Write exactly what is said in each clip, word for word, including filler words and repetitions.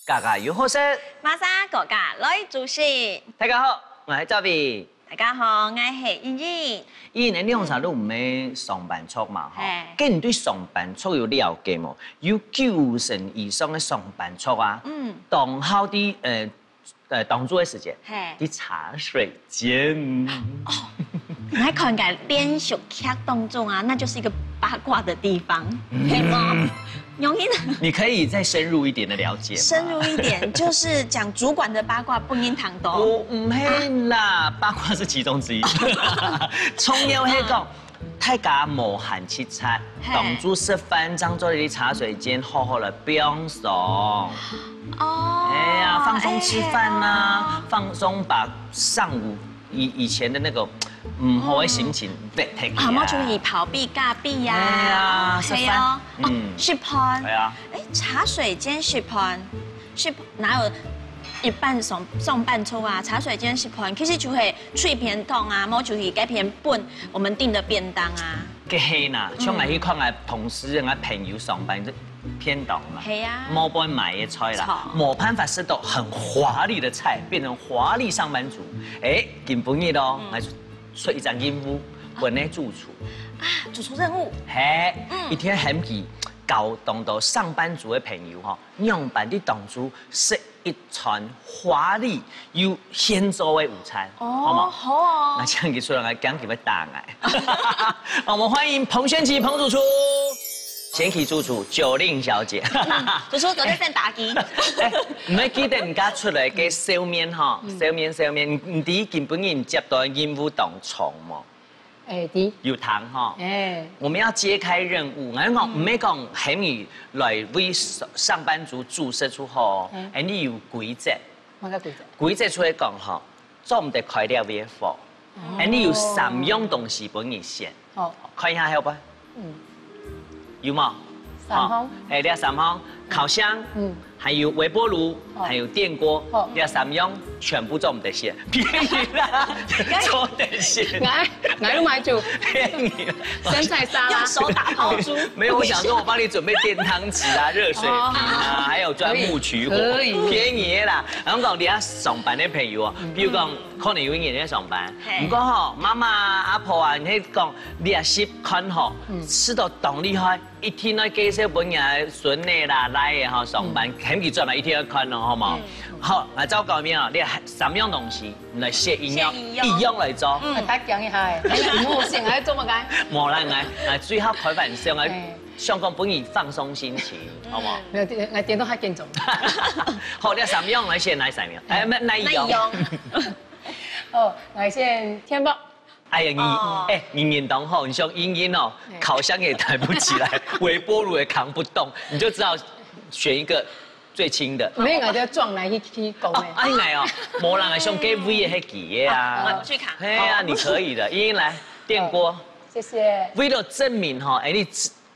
家家有好食，馬上家家來煮食。大家好，𠊎係David。大家好，𠊎係茵茵。茵茵，你兩儕都毋係上班族嘛，吼？係。該你對上班族有了解無？有九成以上个上班族啊，嗯。當好在，呃，呃，當晝个時間，係。在茶水間。哦，你還看个連續劇當中啊，那就是一個八卦的地方，嗯。係無？容易的。你可以再深入一點的了解嗎？深入一點，就是講主管的八卦，不能談到。我毋係啦，八卦是其中之一。重要係講，大家無閒chitchat，係。當晝食飯，正做得茶水間好好來放鬆。哦。哎呀，放鬆吃飯啊，哎呀。放鬆把上午以，以前的那個毋好的心情忘忒去啊。啊，無就去跑步、咖啡呀。哎呀，食飯，係哦。哦，嗯。食飯。哎呀。哎，茶水間食飯，食，哪有一般上，上班族啊，茶水間食飯，其實就係 炊便當啊，無就係該片分我們訂的便當啊。該係啦，嗯。像𠊎去看𠊎同事、𠊎朋友上班，這便當啦，係啊。無分買个菜啦，著。無辦法食到很華麗的菜，變成華麗上班族。哎，今晡日哦，嗯。來出一隻任務，分你主廚。啊，主廚任務。係，嗯。一定喊佢教當多上班族个朋友吼，仰般在當晝食 一餐華麗又現做个午餐，哦，好無？好哦。那這樣子出來，𠊎驚佢會打𠊎。好，我們歡迎彭宣琪彭主廚。宣琪主廚，九令小姐。嗯，主廚昨天先打機。哎，你還記得你今日出來个笑面吼，嗯。笑面，笑面，你，你知今晡日接到任務當重無？ 哎，知。有聽吼。哎。我們要揭開任務，𠊎講，嗯。毋係講喊你來為上，上班族煮食就好，哎。哎，你有規則。麼个規則？規則就係講吼，做毋得開了位个火。哦。哎，你有三樣東西分你選。好。看一下，好無？嗯。有無？三項。好，哎，這三項，烤箱，嗯。 還有微波爐，哦。還有電鍋，哦。這三樣全部做毋得選，便宜啦，做得選。𠊎，𠊎都買就便宜啦。生菜沙拉。用手打拋豬。沒有，我想說我幫你準備電湯匙啊、熱水瓶啊，哦。還有鑽木取火，可以，可以。便宜的啦。然後講你愛上班的朋友哦，嗯。比如講，可能有一年在上班，嘿。毋過吼，媽媽啊、阿婆啊，你講你也習慣吼，嗯。食到當厲害， 一定愛介紹分人孫仔啦、倈仔吼，上班，嗯。喊佢轉來一定愛看咯，好無？嗯。好，𠊎照講面哦，你三樣東西，你來選一樣，選一樣。一樣來做。嗯。大家講一下欸，哎呀，你問我選，還做麼个？無啦，𠊎，𠊎最好開玩笑，𠊎哎。想講分你放鬆心情，好無？嗯。沒有，這個，𠊎點到較嚴重。好，你三樣來選哪三樣？哎，哪，哪一樣？哪一樣？哦，𠊎選電鍋。 哎呀，你，哦。哎，你人當好，你像茵茵哦，哎。烤箱也抬不起來，微波爐也扛不動，你就只好選一個最輕的。沒有，就撞來去，去講哦，的。哎，𠊎哦，無人啊，像該位的彼幾個啊。啊，玩具卡。哎呀，哦。你可以的，茵茵來，電鍋。哦，謝謝。為了證明哈，哎，你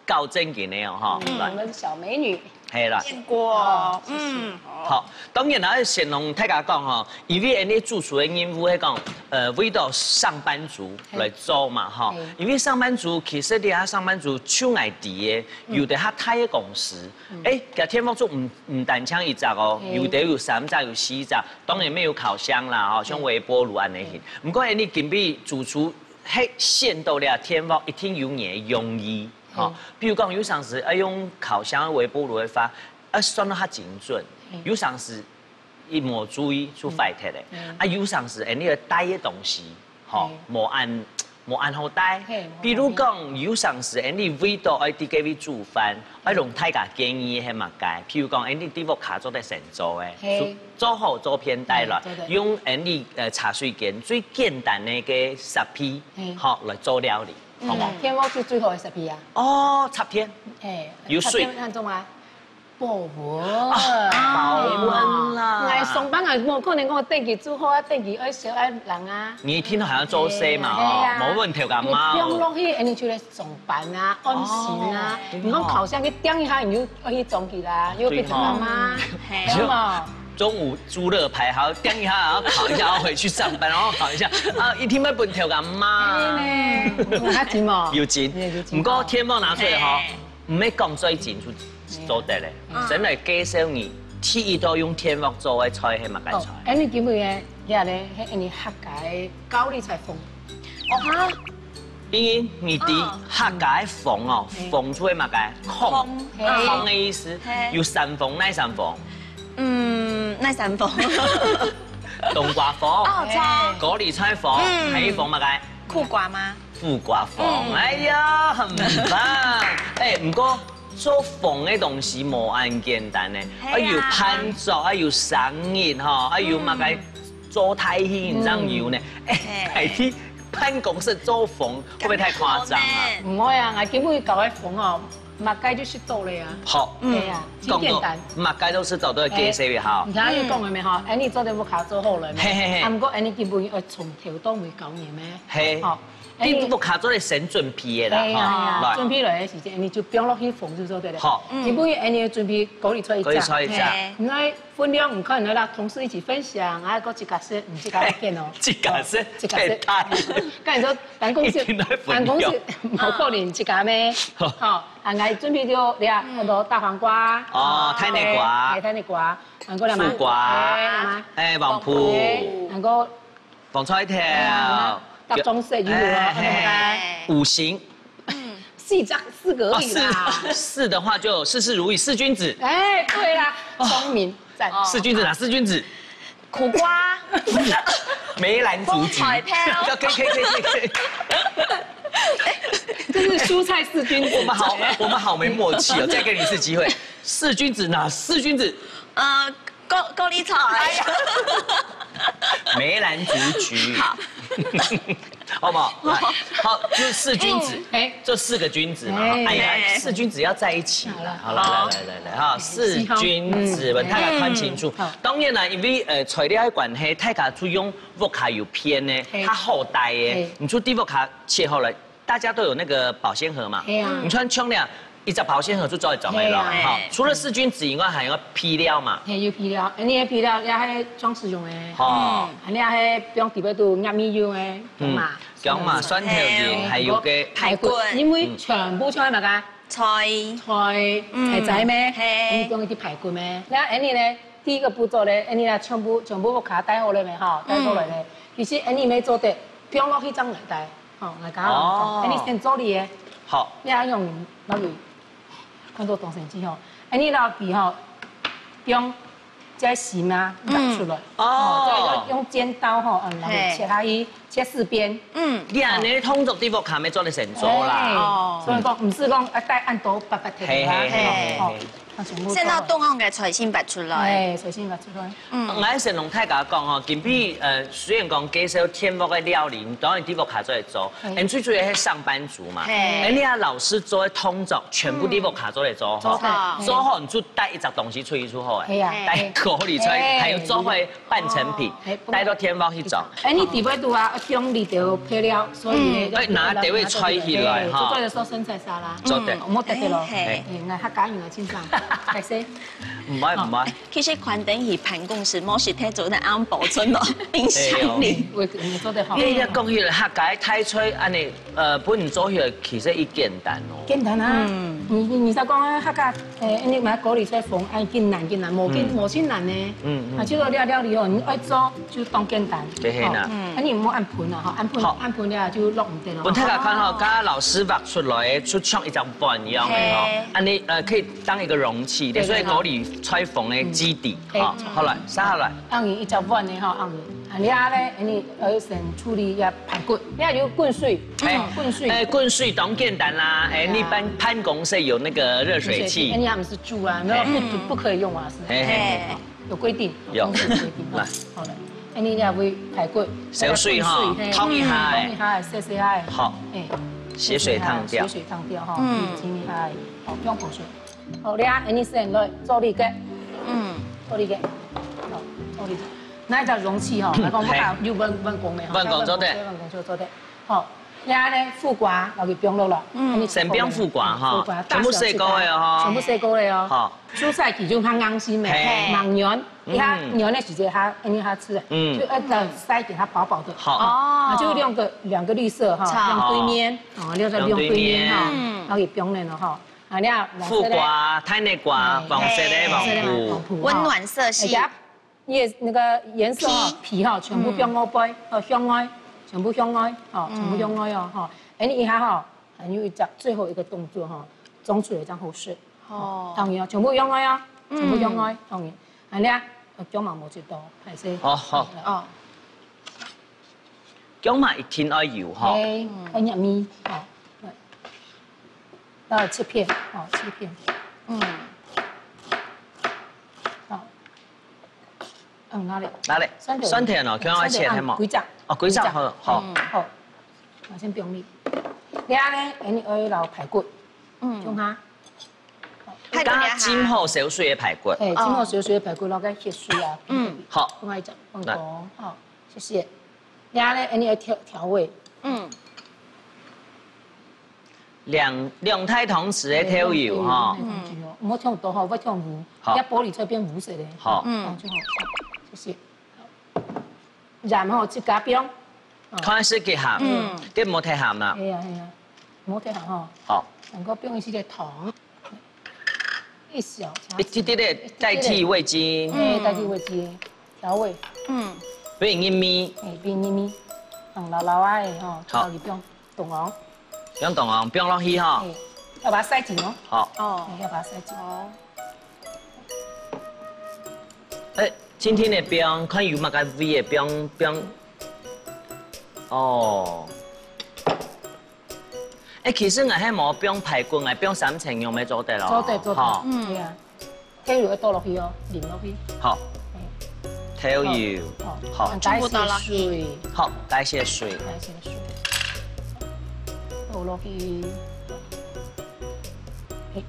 夠正經个哦，吼，嗯，來。我們小美女。係啦。見過，哦，謝謝。嗯。好，當然啦，先同大家講吼，因為𠊎俚主廚个任務係講，呃，為到上班族來做嘛，吼。嘿。因為上班族其實你啊，上班族像𠊎知个，嗯。有的較大个公司，嗯。欸，佢電鍋就毋，毋單淨一隻哦，嘿。有的有三隻、有四隻，當然乜有烤箱啦，吼，像微波爐恁仔形。嗯。毋過𠊎俚今晡日主廚係選到這電鍋，一定有佢个用意。 吼，嗯。比如講，有當時愛用烤箱、微波爐个話，愛算到較精準。嗯。有當時一無注意就壞忒咧。嗯。啊，有當時，欸，你愛帶个東西，吼，嗯。無恁，無恁好帶。嘿，無恁好帶。比如講，有當時，欸，你為到愛在該位煮飯，愛同大家建議係麼个？譬如講，欸，你在屋下做得先做个，嘿。做，做好做便帶來，嗯，做得。用，欸，你，呃，茶水間最簡單个个設備，嘿。吼，來做料理。 好無？嗯，電鍋就最好个設備啊。哦，插電。欸，有水。插電恁做麼个？保溫。啊，保溫啦。欸，上班啊，無可能講電器煮好啊，電器愛燒愛冷啊。你一定還要做事嘛，欸，哦，係啊。無問題，感冒。你放落去，欸，你就來上班啊，安心啊。哦，對哦。你講烤箱去叮一下，你就愛去裝起來，又變成媽媽，對哦。係無？ 中午豬肋排，好，等一下，然後烤一下，然後回去上班，然後烤一下，啊，一定愛分頭家罵。欸，有錢無？有錢。有錢。毋過電鍋拿出來吼，嘿。毋係講最近就做得咧，嗯。先來介紹你第一道用電鑊做个菜係麼个菜？哦，恁樣今晡日个，這咧，係恁樣客家个高麗菜封。哦哈，因為你知客家个封哦，封就係麼个？空，空个意思，有三封，哪三封？嗯，哪三封？冬瓜封，哦，錯，高麗菜封，還有一封麼个？苦瓜嗎？苦瓜封，哎呀，很棒！哎，毋過做封个東西無恁簡單呢，愛有伴奏，愛有聲音吼，愛有麼个做大戲，你正有呢。哎，大體辦公室做封會毋會太誇張啊？毋會啊，𠊎今晡日搞个封哦，麼个就食到了啊。好，係啊，真簡單。講到麼个都食到，都係介紹一下。你看你講个咩吼？哎，你做得屋下做好了咩？嘿嘿嘿。啊，毋過哎，你今晡日愛從頭到尾教你咩？嘿。好。 你屋下做得先準備个啦，係啊，係啊，吼，來。準備來个時間，你就放落去封就做得了。好。嗯。基本上，你準備高麗菜一隻，高麗菜一隻。係。你愛分量，你看，你啦，同事一起分享，啊，還自家食，毋自家揀哦。自家食，哦，自家食。太大。跟你說，辦公室，一定要分量。辦公室，無可能自家咩？好。好，啊，𠊎準備就這，很多大黃瓜，哦，大黃瓜。哎，大黃瓜，還過麼个？苦瓜。哎，麼个？哎，黃瓠。哎，還過 紅菜頭，搭裝飾就有了，哎，哎，哎，五行。四張，四個而已啦。哦，四，四的話就事事如意，四君子。哎，對啦，聰明，讚。四君子哪四君子？苦瓜。梅蘭竹菊。紅菜頭。可以，可以，可以，可以。這是蔬菜四君子。我們好，我們好沒默契哦，再給你一次機會。四君子哪四君子？呃，高，高麗菜。梅蘭竹菊。好。好不好？來，好，就四君子，嗯。哎。這四個君子嘛，哎。哎呀，哎。四君子要在一起了。好了。好了，來，來，來，來，哈，四君子，嗯。大家看清楚。嗯。好。當然啦，因為，呃，材料个關係，大家就用屋下有片个，嘿。較好帶个，嘿。你就在屋下切好了， 大家都有那個保鮮盒嘛，係啊。你像像恁樣，一隻保鮮盒就做得裝个咯，係啊。哈。除了四君子以外，還有配料嘛。係，有配料，恁樣个配料也係裝飾用个。哦。嗯，恁樣係放底背肚壓米用个，嗯，薑嫲、薑嫲、蒜頭仁，係，還有个排骨，因為全部全部那個菜，菜，嗯，係在咩？係。你放一啲排骨咩？那恁樣呢？ 第一個步驟咧，恁樣啦，全部全部屋下帶好了沒吼？帶好了咧，其實恁樣也做得，放落去正來帶，吼，𠊎講，哦。恁樣先做你个，好。你愛用落去，看到當神奇吼，恁樣落去吼，用這心啊，拔出來，嗯。哦。哦，再用，用尖刀吼，嗯，落去切下去，切四邊。嗯。你恁樣動作在屋下也做得先做啦。哎，哦。所以講，毋係講愛帶恁多白白摕來啊，嘿，嘿，嘿，嘿，哦。嘿。 先拿凍好个菜心拔出來。哎，菜心拔出來。嗯。𠊎先同大家講吼，今晡日，呃，雖然講介紹電鑊个料理，當然在屋下做得做，嗯。恁最主要係上班族嘛。嘿。恁樣啊，老師做个動作，全部在屋下做得做吼。做得。做好你就帶一隻東西出去就好欸。係啊。帶高麗菜，嘿。還有做好个半成品，哦。嘿，帶到電鑊去做。哎，你底背肚啊，用你个配料，所以呢，嗯。哎，拿這位菜起來哈。嘿，做得做生菜沙拉。 做得。嗯，毋好得罪咯。嘿。哎，𠊎客家人啊，清爽。白色。毋會，毋會。其實關燈去辦公室，無事體做得恁保存咯，冰箱裡。哎喲。我，你做得好。你也講起來，客家大菜恁樣，呃，分你做起來其實已簡單咯。簡單啊。嗯。你，你，你在講啊，客家，哎，你買高麗菜封，哎，緊難，緊難，無緊，嗯。無盡難呢。嗯，嗯。啊，就說料，料理哦，你愛做就當簡單。對，嘿吶。哦，嗯。啊，你毋好恁噴啊，吼，恁噴，好。恁噴了就落毋得咯。分大家看吼，哦。剛剛老師畫 出來，就像一隻碗一樣个吼，嘿。恁樣，呃，可以當一個容器的，對，所以高麗菜封个基底，對，吼，嗯。好來，接下來。恁樣一隻碗个吼，恁樣，啊，你啊咧，你愛先處理一下排骨，你還有滾水，嘿。哦，滾水。哎，滾水當簡單啦，哎，對啊。你辦，辦公室有那個熱水器。熱水器，哎，你還不是煮啊，那不，嘿。不可以用啊，是吧？嘿，嘿，嘿。哦。 有規定，有，有規定，來。好了，哎，你兩位排骨，燒水哈，嘿，燙一下欸。燙一下欸，洗洗下欸。好。哎，血水燙掉。血水燙掉哈，嗯。嗯，清理下欸，好，不用口水。好，你啊，哎，你先來做你个，嗯。做你个，好，做你个。拿一隻容器哈，來講，我嘿。講有碗，碗公个哈，碗公做得。碗公就做得。好，你啊咧，苦瓜，落去放落咯。嗯。哎，你先放苦瓜哈，苦瓜，全部洗過个哦哈。大小適當，全部洗過个哦。好。 蔬菜其中較硬心个，嘿。芒圓，嗯。佢較軟个時節，佢，因為佢吃，嗯。就愛再塞給它飽飽的。好。哦。啊，就兩個，兩個綠色哈，好。兩對面，哦，兩個兩對面哈，兩對面。嗯。然後也不用冷了哈。啊，你看，黃色个，苦瓜、大黃瓜、哎，黃色个、哎，黃色个黃脯。黃脯，溫暖色系。哎，等下，你的那個顏色哦，皮。皮哈，全部放外背，哦，向外，全部向外，哦，全部向外哦，哈。哎，你一下哈，還有一隻最後一個動作哈，裝出來這樣好勢。哦。當然哦，全部向外啊，全部向外，當然。啊，你看，薑嘛無幾多，還是。哦，好。哦。 薑嘛一定愛有吼。哎，愛入味，好，來。然後切片，好，切片。嗯。好。嗯，拿來。拿來。酸甜。酸甜哦，薑愛切，酸甜，係無？嗯，規隻。哦，規隻，規隻。好，好。嗯。好。我先放你。你看呢，哎，你愛撈排骨。嗯。用它。 排骨也好。加浸好燒水个排骨。嘿，浸好燒水个排骨，落去血水啊。嗯。好。放一隻，放來。多，好，謝謝。然後呢，你愛調，調味。嗯。兩，兩大湯匙个豆油哈。嘿，兩大湯匙哦，毋好忒多吼，會忒烏。好。這玻璃菜變烏色个。好。嗯。這樣就好，謝謝。好。鹽吼，自家放。哦。看係幾鹹，嗯。這毋好忒鹹啦。係啊，係啊，毋好忒鹹吼。好。能夠放一些个糖。 一小匙。一滴滴个代替味精。哎，代替味精，調味。嗯。變入味。哎，變入味。嗯，老老啊，哎，吼，好。調味放凍哦。放凍哦，放落去吼。哎，要把它塞緊哦。好。哦。哎，要把它塞緊。哦。哎，今天个放，看有麼个味个放，放。哦。 哎，其實𠊎係無放排骨，𠊎放三層肉乜做得咯。做得，做得。吼。嗯。對啊。豆油愛倒落去哦，淋落去。好。嘿。豆油。好。好。全部倒落去。加一些水。好，加一些水。加一些水。倒落去。嘿，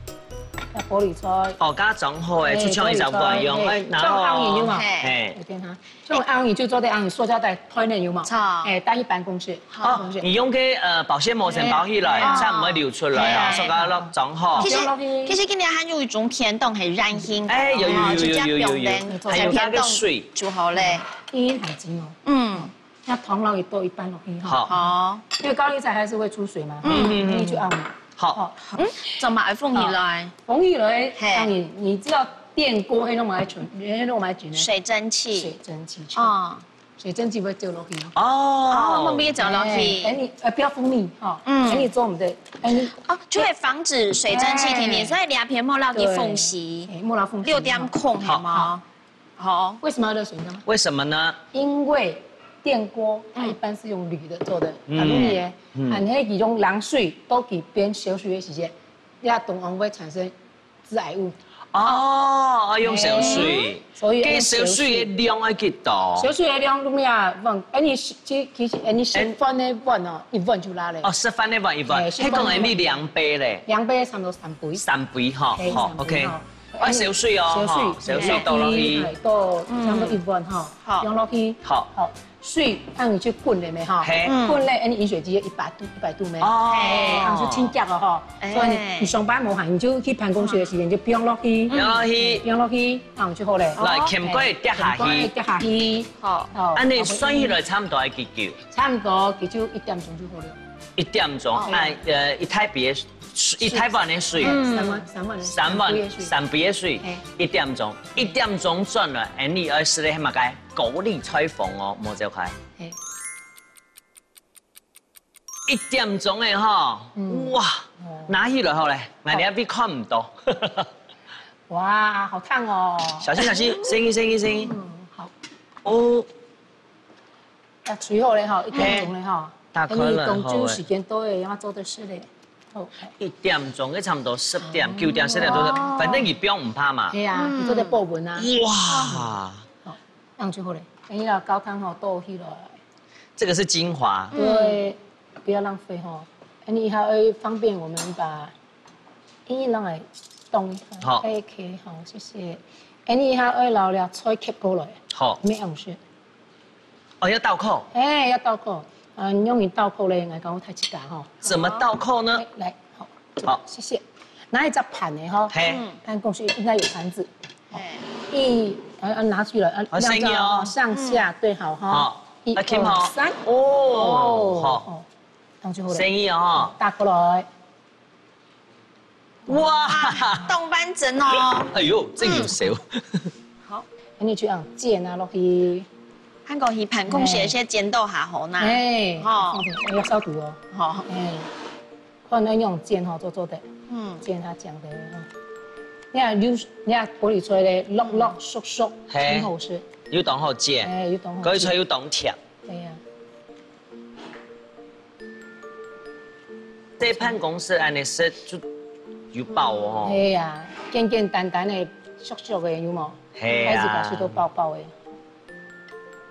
那玻璃菜。哦，剛剛裝好个，嘿，就像一隻碗一樣，玻璃菜，哎，然後，嘿，裝好个嘛。嘿。有點哈。 像恁樣就做得恁樣，塑膠袋袋內有無？好。哎，帶去辦公室，好。辦公室。哦，你用个，呃，保鮮膜先包起來，哎。才毋會流出來哦，哎。塑膠袋裝好。其實，放落去。其實今年還有一種甜筒很軟性的，哎，有，有，哦，有，有，有，有，有。就這樣放等，還有那個水。甜筒就好嘞。已經很緊哦。嗯。那糖落去倒一半落去哈。好。好。因為高麗菜還是會出水嘛，嗯，嗯，嗯。你就按。好。好。嗯，怎麼還封起來？啊，封起來，嘿。當然，你知道電鍋那種買全，那種買全的。水蒸氣。水蒸氣全。哦。 水蒸氣會走落去哦。哦。哦，後面走落去。哎，等你，呃，不要封密哈。嗯。等你做我們的，哎，你哦，就會防止水蒸氣停留，哎。所以兩片莫落去縫隙。對。哎，莫落縫隙。六點空，好。係嗎？好。為什麼要熱水呢？為什麼呢？因為電鍋它一般是用鋁的做的，嗯。啊，鋁的，嗯。啊，你那種冷水都給邊燒水的時間，你那中央會產生 致癌物。哦，愛用燒水。哎，所以愛用燒水。該燒水个量愛幾多？燒水个量，你啊，問，哎，你食，其，其實，哎，你食飯个碗哦，一碗就罅咧。哦，食飯个碗一碗，哎，食飯个碗。該講，哎，你量杯咧？量杯差不多三杯。三杯吼，嘿，好，三杯，OK。吼。愛燒水哦，燒水，吼，燒水倒落去。哎，倒差不多一碗吼，好。放落去。好。好。 水，恁樣就滾了咩吼？嘿。滾了，恁樣飲水機一百度，一百度咩？哦。嘿，恁樣就清潔了吼。哎。所以你，你上班無閒，你就去辦公室个時間，你就放落去。放落去。放落去，恁樣就好了。來，哦。全部跌下去。全部跌下去。好。哦。恁樣算起來差不多愛幾久？差不多，佢就一點鐘就好了。一點鐘，哦。哎，呃，一大杯个水，一大碗个水。嗯。三碗，三碗个，三碗，三杯个水。三杯个水，嘿。一點鐘，一點鐘轉來，恁樣愛食个係麼个？ 高麗菜封哦，莫走開。嘿。一點鐘个吼，嗯。哇，哦。拿起來好咧，𠊎這邊看毋到。哇，好燙哦。小心，小心，小心，小心，小心。嗯，好。哦。要炊好咧吼，一點鐘咧吼。嘿，大顆了，等你當晝時間到咧，要做得食咧。好，嘿。一點鐘，該差不多十點、哦。九點、十點鐘，反正佢放毋怕嘛。係啊，嗯。你做得保溫啊。哇。好。 恁樣就好咧。哎呀，高湯吼，倒起來。這個是精華。對，不要浪費吼。哎，你還要方便我們把，哎，讓來動一下。好。OK，好，謝謝。哎，你還要撈了菜切過來。好。沒有事。哦，要倒扣。哎，要倒扣。嗯，用你倒扣咧，來跟我太自家吼。怎麼倒扣呢？哎，來，好。 好。謝謝。拿一隻盤仔吼，嘿。辦公室應該有盤子。嘿。一，啊，啊，拿出來，啊，好，這樣子哦，生意哦。上下對好哈。好，一，來，掔好。二，三。哦，哦，好。哦，這樣就好了。生意哦。打開來。哇，當完整哦。哎喲，真有手。好，恁樣就恁樣剪啊落去。還過去辦公室一些剪刀下好拿。哎，好，放平，要消毒哦。好，哎，看恁樣剪吼，做做得，嗯，剪下剪个吼。你看有，你看玻璃出來咧，落落縮縮，嘿，很好吃。又當好剪，哎，又當好剪，可以說又當甜。對呀。 在辦公室恁樣食就有飽哦。係啊，簡簡單單个、縮縮个有無？係啊。自家食到飽飽个。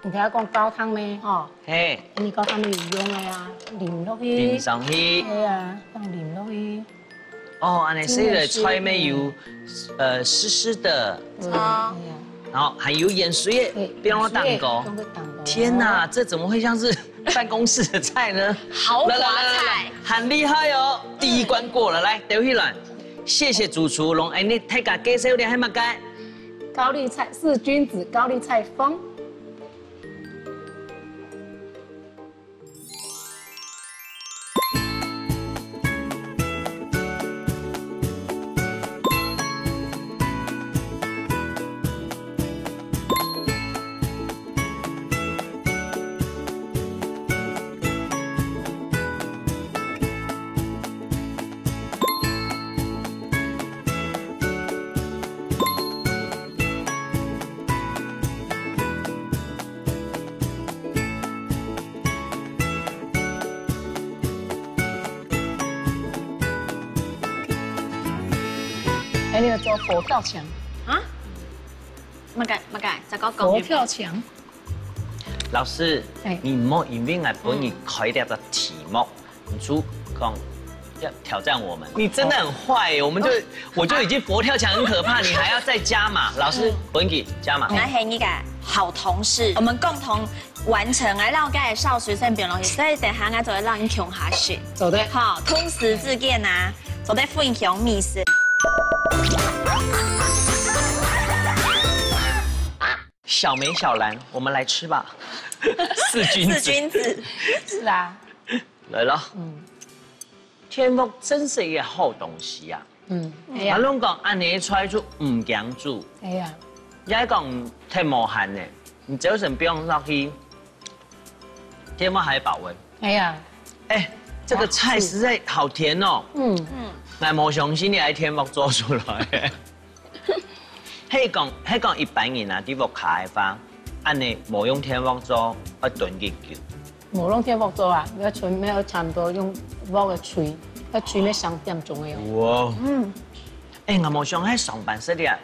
你聽講高湯咩？吼，係，你高湯有用个啊，淋落去。淋上去。係啊，放淋落去。哦，恁樣食个菜咩有，呃，濕濕的，嗯，係啊。然後還有鹽水个，對，不要蛋糕。鹽水个，不要蛋糕。天哪，這怎麼會像是 辦公室的菜呢？豪華菜。來，來，來，來，很厲害哦！第一關過了，來，丟起來。謝謝主廚，攏恁樣大家介紹了，還麼个？高麗菜，四君子高麗菜封。哎，你有做佛跳牆啊？麼个麼个，再講講。佛跳牆。老師，哎，你莫因為𠊎分你開這个題目，你就講要挑戰我們。你真的很壞耶！我們就，我就已經佛跳牆很可怕，你還要再加碼。老師，分你加碼。𠊎係你个好同事，我們共同完成，來讓我个少學生變東西，所以等下𠊎就會讓你窮下去。做得。好，同事之間啊，做得分享美食。小梅、小蘭，我們來吃吧。四君子。四君子。是啊。來了。嗯。天福真是一個好東西啊。嗯，哎呀。阿龍講，恁樣出來就毋驚煮。哎呀。也講忒無閒呢，你只要先放落去，天福還飽欸。哎呀。哎，這個菜實在好甜哦。嗯。嗯。𠊎無相信你還天福做出來。 係講，係講一般人啊，在屋下个話，恁樣無用電鑊做，愛燉幾久？無用電鑊做啊，要全部要差不多用鑊个炊，要炊要三點鐘个哦。哇！嗯。哎，𠊎無想到上班時啊，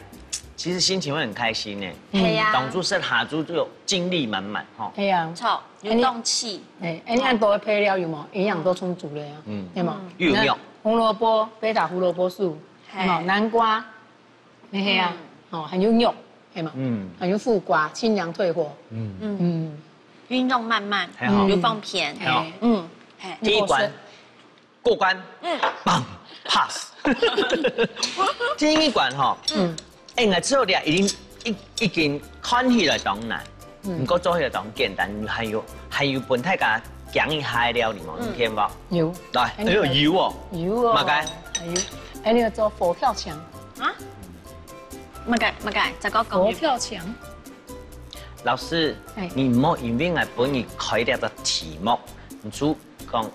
其實心情會很開心呢。係啊。當晝食下晝就有精力滿滿吼。係啊。著，有動氣。哎，哎，你恁多个配料有無？營養都充足了呀，嗯。對嗎？又有肉。那紅蘿蔔，貝塔胡蘿蔔素，係。有無？南瓜， 係啊，哦，還有肉，係嘛？嗯。還有苦瓜，清涼退火。嗯。嗯。運動慢慢，還好。有放便。還好。嗯，係。第一關，過關。嗯。棒，pass。第一關吼，嗯。哎，𠊎知道你啊，已經，已，已經看起來當難，嗯。毋過做起來當簡單，還有，還有分大家講一下个料理無？嗯。你聽無？有。來，哎喲，有哦。有哦。麼个？哎喲，哎，你要做佛跳牆。啊？ 麼个，麼个，再講講。佛跳牆。老師，哎。你莫因為𠊎分你開這个題目，你就講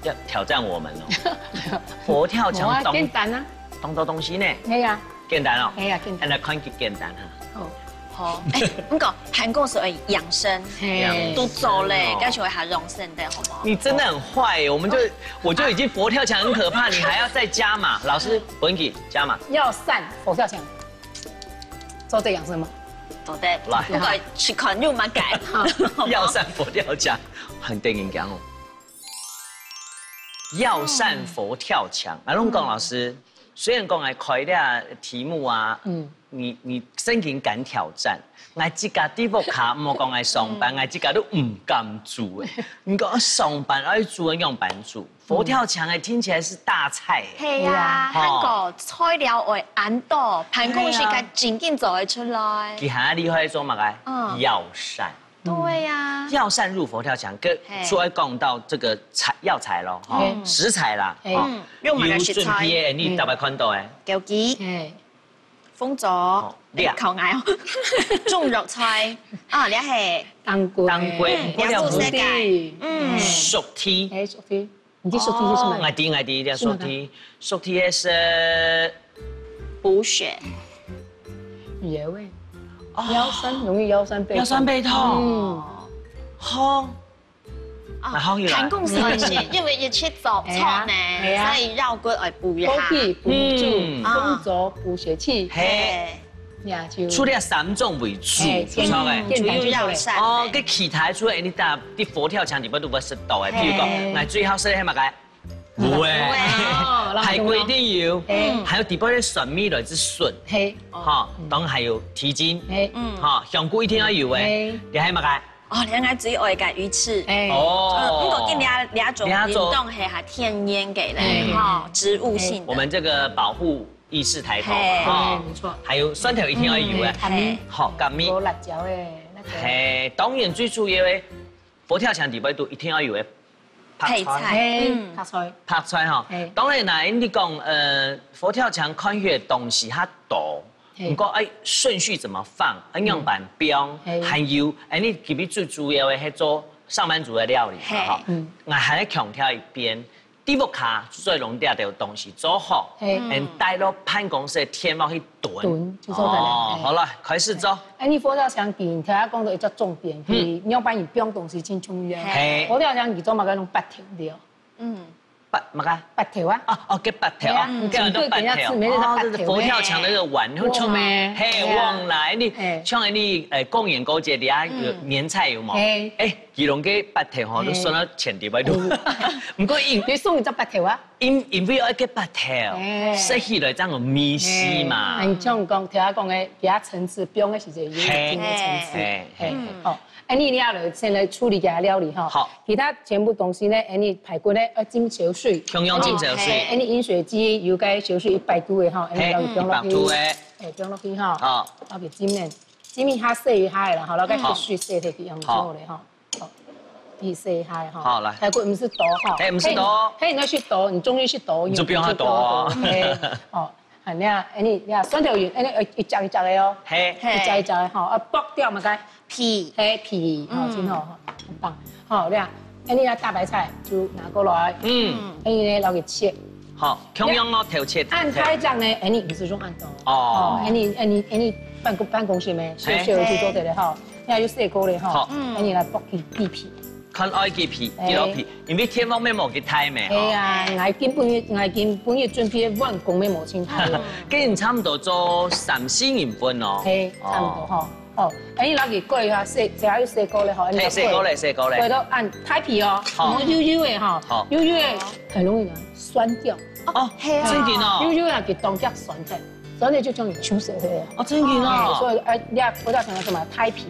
要挑戰我們哦。佛跳牆當，無啊，簡單啊。當多東西呢。係啊。簡單哦。係啊，簡單。恁樣看起簡單哈。好。好，哎，毋過辦公室愛養生，係。都做咧，哦。該就會較養生个，好無？你真的很壞耶，我們就，我就已經佛跳牆很可怕，你還要再加碼。老師，分你加碼。藥膳佛跳牆。 做得養生嗎？做得，來。毋過試看有麼个。藥膳佛跳牆，很得人驚哦。藥膳佛跳牆，啊，龍江老師，雖然講𠊎開這題目啊，嗯。你，你真經敢挑戰，𠊎自家在屋下，莫講𠊎上班，嗯。𠊎自家都毋敢做誒。你講上班愛做，仰般做？ 佛跳牆欸，聽起來是大菜欸。係啊，係啊。還過材料愛恁多，辦公室个正經做得出來。佢還厲害做麼个？嗯。藥膳。對呀，藥膳入佛跳牆，跟嘿。所以講到這個材，藥材咯，哈，嘿。食材啦，嘿。哈，嗯，用麼个食材？有準備的，你大概看到的。枸杞、嘿。紅棗，哦，哎，這。靠𠊎哦。中藥材啊，這係當歸，當歸，嗯，不過了，也做得个。嗯。熟地。哎，熟地。 你知熟地係什麼？哦，𠊎知，𠊎知，這熟地，熟地係補血。有欸，哦。腰痠，容易腰痠背痛。腰痠背痛。嗯。好。啊，那好起來。辦公室个事，因為一直做錯呢，哎呀，哎呀。所以腰骨愛補一下。補氣、補足，嗯。紅棗補血氣。嘿。 呀，就除了三種為主，哎，主要个。簡單就好了。主要藥膳。哦，該其他除了你打，你佛跳牆裡背都會食到个，譬如講，嘿。𠊎最好食个係麼个？牛欸。牛欸。哦，排骨一定有，嘿。還有底背个蒜米來自筍，嘿。哈，當然還有蹄筋，嘿。哈，香菇一定要有欸。嘿。你還有麼个？哦，你應該最愛个魚翅。哎。哦。嗯，不過今天這種這種運動係還天然个咧，嘿。哈，植物性的。我們這個保護 意識抬頭嘛，嘿。哈。對，沒錯。還有蒜頭一定要有欸。嗯，黑米。好，黑米。有辣椒欸，那個。嘿，當然最主要个，佛跳牆裡背都一定要有个白菜。配菜。嘿，嗯。白菜。白菜哈。嘿。當然啦，你講，呃，佛跳牆看起來東西較多，嘿。不過，哎，順序怎麼放？哎，仰般放？嗯。嘿。還有，哎，你特別最主要个，係做上班族个料理嘛，嘿。哈。嗯。𠊎還要強調一遍， 在屋下做攏這兜東西做好，嘿。嗯。然後帶到辦公室个電鍋去燉。燉，就做得了，哦，嘿。好了，開始做。哎，你佛跳牆佢，你頭下講到一隻重點，嗯。佢仰般佢放東西真重要。嘿。佛跳牆佢做麼个用八條料？嗯。八，麼个？八條啊。哦，哦，該八條啊，對啊，嗯。叫做八條。請客給人家吃，沒人家八條。哦，就是佛跳牆那個碗，碗啊。像，嘿，對啊。碗來，你，嘿。像你，呃，過年過節，你啊，有嗯。年菜有無？嘿。哎， 佢攏个八條吼，嘿。都算到錢裡背肚。嗯。不過因，你送一隻八條啊？因，因為愛个八條，哎。食起來正有味緒嘛。哎，你像講，頭下講个，其他層次，放个時節有一定个層次。嘿。嘿，嘿，嘿。哦，恁呢你要來先來處理其他料理哈。好。其他全部東西呢，恁呢排骨呢，要浸燒水。共樣浸燒水。嘿，恁呢飲水機有該燒水一百度个哈，恁呢嘿，要放落去。一百度个。哎，放落去哈。好。落去浸呢，浸一下洗一下个啦，好，然後該血水洗下去，用做好了哈。 好，你試一下哈。好，來。排骨毋使多哈。哎，毋使多。嘿，嘿，你愛食多，你中意食多，你就放較多哦。你就放較多。嘿，哦，好，你看，哎，你，你看，蒜頭有，哎，你，呃，一隻一隻个哦。嘿。嘿。一隻一隻个哈，啊，剝掉嘛，該皮。嘿，皮，好，嗯。真好，很棒。好，你看，哎，你那大白菜就拿過來。嗯。哎，你呢，拿去切。 好，共樣哦，頭切。恁大隻呢，哎，你毋使用恁多。哦。哦，哎，你，哎，你，哎，你辦公，辦公室咩，小小个就做得了哈。嘿。你還有細个咧哈，好。嗯。哎，你來剝佢，佢皮。看愛佢皮，哎。佢落皮，因為天王面無佢大咩，哎呀，吼。𠊎今晡日，𠊎今晡日準備碗公面無清淡。跟你差不多做三四人份哦。嘿，差不多哈。哦。 哦，哎，你拿去過一下，洗，洗下又洗過了吼，你嘿，洗過了，洗過了。過到恁大皮哦，好。毋好幼幼个哈，好。幼幼个很容易呢酸掉。哦，嘿啊。真的哦。幼幼个佢當遽酸掉，酸掉就像你手洗个。哦，真的哦。哎，所以哎，你要回到想要什麼？大皮，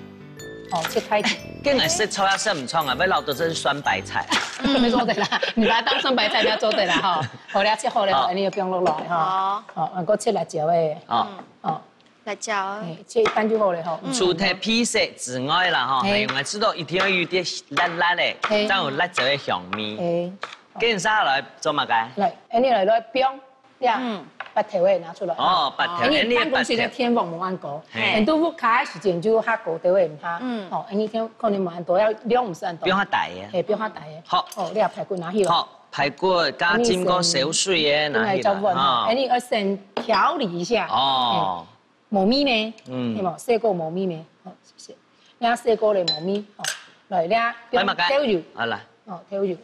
哦，切大皮。跟俺食菜啊，食毋錯啊，要老多這是酸白菜。嗯，做得啦，你把它當酸白菜，不要做得啦哈。好，你要切好了，好。哎，你就不用落來哈。好。好，我切辣椒个。好。嗯。哦。 辣椒。哎，切一半就好了吼。嗯。除忒皮色之外啦，吼，嘿。還有，𠊎知道一定要有點辣辣个，嘿。正有辣椒个香味。嘿。跟下來做麼个？來，恁呢來，來，放，呀，嗯。八條个拿出來。哦，八條，哎，你恁呢辦公室个八條。天王無恁高，嘿。很多屋下个時間就較高，對毋對？嗯。哦，恁呢天可能無恁多，要量毋算多。放較大个。嘿，放較大个。好。哦，你把排骨拿起來。好，排骨加浸過燒水个，拿起來，另外一隻碗哈，哈。哎，你要先調理一下。哦。嘿。 無味咩？嗯。係無？細个無味咩？好，謝謝。這細个个無味，好，來，這放，放麼个？豆油。好，來。哦，豆油。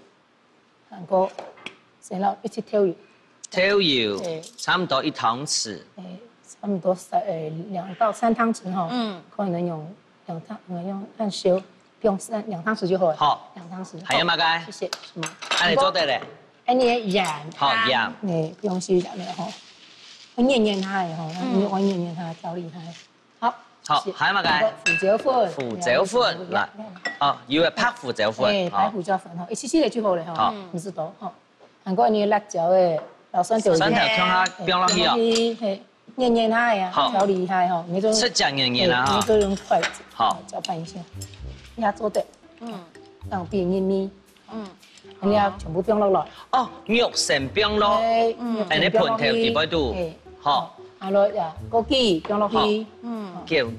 然後，先落一滴豆油。豆油，對。差不多一湯匙。哎，差不多三，哎，兩到三湯匙吼。嗯。可能用兩湯，呃，用恁少，用三，兩湯匙就好了。好。兩湯匙。還有麼个？好，謝謝。什麼？恁呢做得了。 恁呢个鹽，好，鹽。哎，不用洗鹽了吼。愛黏黏下个吼，嗯。你愛黏黏下，調理下。好，好，謝謝。還有麼个？胡椒粉。胡椒粉，來。哦，有个白胡椒粉，哎，好。白胡椒粉吼，一息息仔就好了吼，好。毋使多吼。還過你辣椒个，老蒜頭，蒜頭放下，放落去哦。放落去，嘿。 黏黏下个啊，好。調理下个吼，每種，切成黏黏啊，嘿，哈。每種用筷子，好。攪拌一下。也做得，嗯，用比玉米，嗯，你要全部放落來。哦，肉先放落，對，嗯，肉先放落去，恁樣盆頭底背肚，哎，好，啊，落呀，枸杞放落去，好，嗯，枸，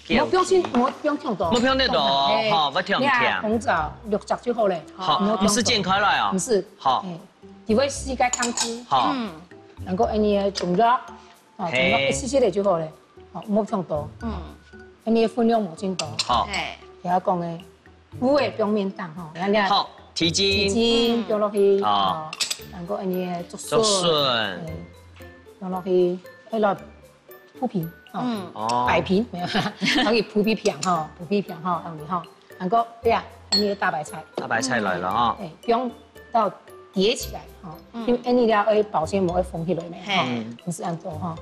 枸，莫放先，莫放忒多，莫放忒多，哎，好，我忒甜。你看紅棗六隻就好了，好，莫放忒多，毋係剪開來哦，毋係，好，哎，佢會吸該湯汁，好，嗯，然後恁樣个中藥，哦，中藥一息息仔就好了，哦，莫忒多，嗯，恁樣个分量莫忒多，好，嘿，也要講个。 烏个表面蛋吼，然後好，蹄筋，蹄筋放落去，哦，然後恁樣竹筍，竹筍，放落去，愛來鋪平，哦，哦，擺平，沒有，可以鋪平平吼，鋪平平吼，恁樣吼，然後對啊，恁樣大白菜，大白菜來了哈，哎，放到疊起來吼，因為恁樣愛保鮮膜愛封起來呢，吼，毋係恁樣吼，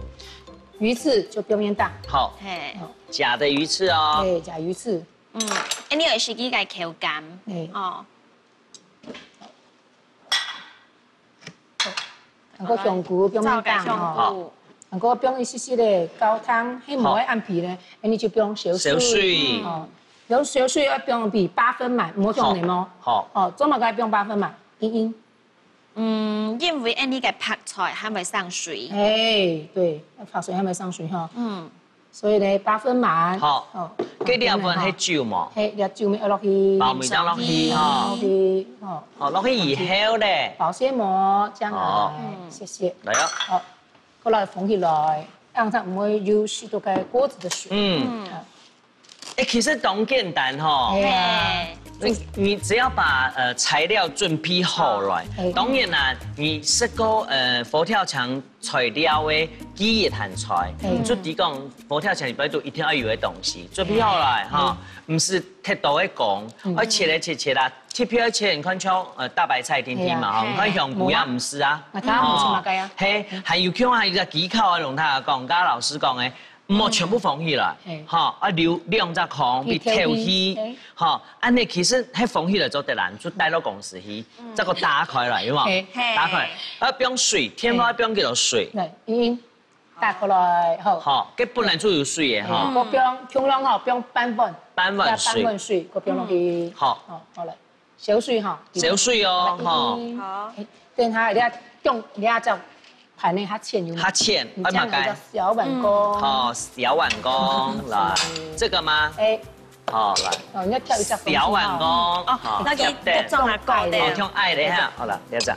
魚翅就表面蛋，好，嘿，假的魚翅哦，對，假魚翅。 嗯，恁樣會失去个口感。哦，然後香菇放一點吼，然後放一息息个高湯，係無愛恁肥咧，恁樣就放少水。少水，哦，用少水愛放比八分滿，莫放那麼，好，哦，做麼个愛放八分滿？因因。 嗯，因為恁樣个白菜還會生水。哎，對，白菜還會生水吼。嗯，所以呢，八分滿。好，哦，該兩份係酒無？係，這酒乜愛落去，包米當落去吼。落去，哦，好，落去以後咧，保鮮膜，將來，哦，謝謝。來啊，好，過來封起來，讓它毋會有許多个鍋子个水。嗯。 哎，其實當簡單吼。哎呀，你你只要把呃材料準備好來，哎，當然啦，你食過呃佛跳牆材料个記憶還在，哎，你就知講佛跳牆裡背都一定要有个東西，準備好來哈，毋係忒多个講，愛切來切切啦，切片愛切，你看像呃大白菜定定嘛，哎呀，你看香菇也毋係啊，那它毋係嘛該呀，嘿，還有像還有一個技巧啊，同大家講，剛剛老師講个。 莫全部封起來，吼，啊留兩隻空，分透氣，吼，恁樣其實係封起來做得啦，就帶到公司去，再个打開來，有無？打開，啊放水，天花放幾多水？對，已經打開來，好。好，該本來就有水个吼。我放，共樣吼，放半碗，半碗水，半碗水，我放落去。好，好，好了。 少水吼，少水哦，吼。好，等下你愛用你愛隻盤呢較淺有無？較淺，愛麼个？小碗公。好，小碗公，來，這個嗎？哎，好，來，哦，你要挑一隻小碗公，哦，那個要裝下高的，哦，用矮的哈，好了，這隻，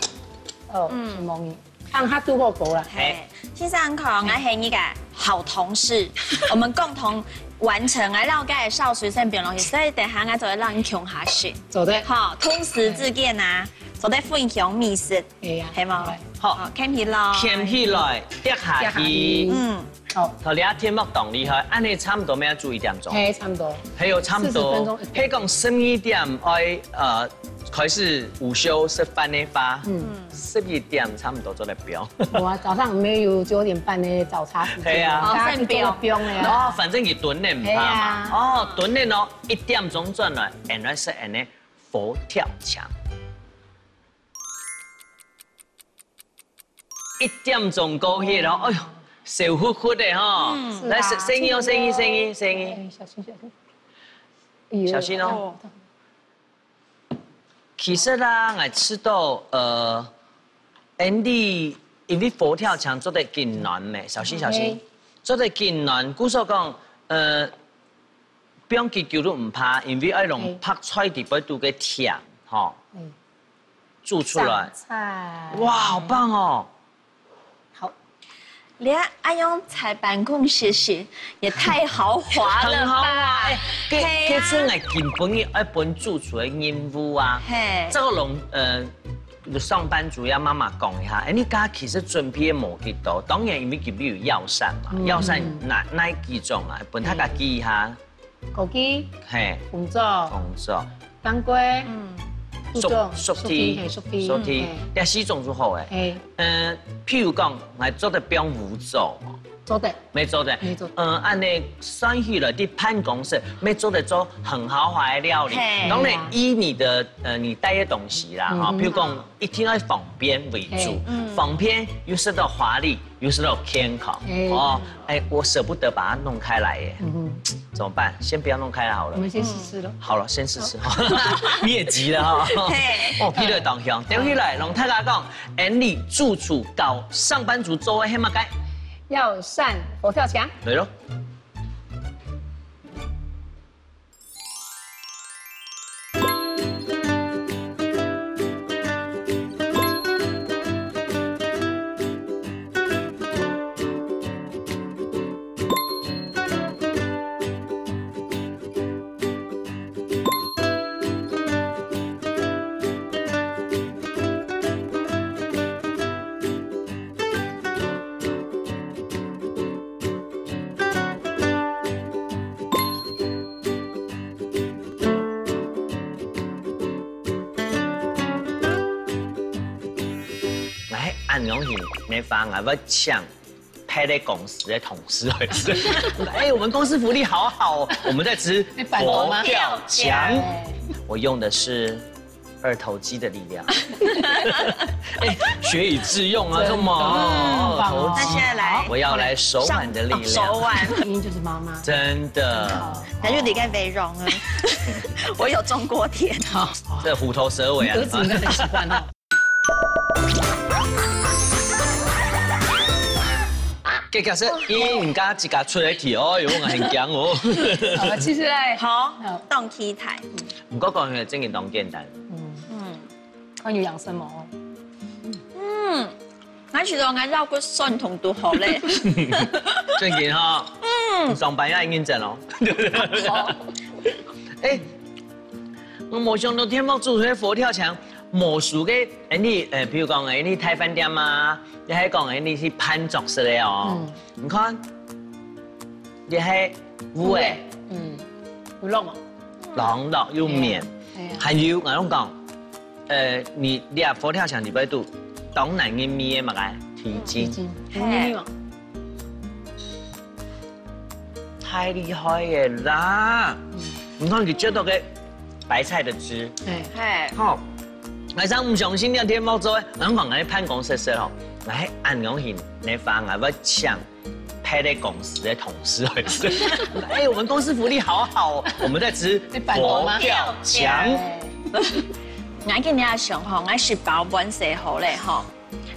哦，嗯，是蒙你。 恁下肚好高啦。嘿，先生好，𠊎係你个好同事，我們共同完成，𠊎摎該少水先放落去，所以等下𠊎就會摎你共下食。做得。好，同事之間啊，做得分享美食，係無？好，牽起來，牽起來，跌下去。嗯，好，頭你啊，天幕當厲害，恁樣差毋多愛煮一點鐘。嘿，差毋多。還有差毋多，四十分鐘。係講十二點愛呃 開始午休食飯个話，嗯，十一點差毋多做得放。無啊，早上毋係有九點半个早茶時間，係啊，大家就做得放个啊。哦，反正佢燉个毋怕嘛。係啊，哦，燉个哦，一點鐘轉來，原來係恁樣佛跳牆。一點鐘過去了，哎喲，燒炕炕个吼。來，細細義哦，細義，細義，細義，小心小心，小心哦。 其實啊，𠊎知道，呃，Andy，因為佛跳牆做得緊軟咩，小心小心，做得緊軟。故所講，呃，放幾久都毋怕，因為愛用白菜底背肚个甜，吼，煮出來。哇，好棒哦！ 好，你愛用在辦公室食，也太豪華了吧！很豪華，哎，這這次𠊎今晡日愛分主廚个任務啊，嘿，這個攏呃，上班族要媽媽講一下，哎，你家其實準備个無幾多，當然因為今晡日有藥膳嘛，藥膳哪哪幾種啊，分大家記一下。 枸杞，嘿，紅棗，紅棗，當歸，嗯，樹種，熟熟地，嘿，熟地，熟地，嘿，這四種就好誒。嘿，呃，譬如講，來做得放烏糟，做得，沒做得，沒做得。嗯，恁呢算起來，在辦公室，沒做得做很豪華的料理。嘿。當然，以你的，呃，你帶的東西啦，哈，嗯哼。譬如講，一定要方便為主，嘿。嗯。方便又食到華麗，又食到健康，嘿。哦，哎，我捨不得把它弄開來耶。嗯哼。怎麼辦？先不要弄開來好了。我們先試試咯。好了，先試試哈。你也急了哈。嘿。哦，鼻著當香。等下來，同大家講， 恁呢主廚教上班族做个係麼个？藥膳佛跳牆。對咯。來，恁樣形个話，𠊎會請別个公司个同事來食。哎，我們公司福利好好哦，我們在吃佛跳牆。你辦公嗎？我用的是二頭肌的力量。哎，學以致用啊，真的。這麼，嗯，二頭肌。那現在來，我要來手腕的力量。上，哦，手腕。音就是媽媽。真的。那就你該美容啊。我有種過田。好。這虎頭蛇尾啊。你兒子應該很喜歡哦。 結果係，因為人家自家出个題哦，有我很驚哦。好，其實嘞，好，嗯。當期待。毋過講起來，正經當簡單。嗯，嗯。關於養生嘛，哦。嗯，𠊎覺得𠊎腰骨痠痛都好咧。正經哈，嗯。上班也認真哦，對不對？好。哎，𠊎無想到天貓主廚个佛跳牆，無輸个，哎，你，呃，比如講，哎，你大飯店啊， 你還講，哎，你去辦桌式个哦。嗯。你看，這係烏个。烏个，嗯，有落無？有落有綿。哎呀。還有，𠊎同你講，呃，你，你啊，佛跳牆裡背肚，當難入味个麼个？蹄筋。蹄筋。嘿。有味無？太厲害了啦！嗯。你看，你接到个白菜的汁。哎。嘿。好。 𠊎正毋相信你天貓做个，𠊎講𠊎辦公室食吼，𠊎係恁樣形个話，𠊎會請別个公司个同事來食。哎，我們公司福利好好哦，我們在吃佛跳牆。你辦公嗎？𠊎今日想吼，𠊎食飽飯食好咧吼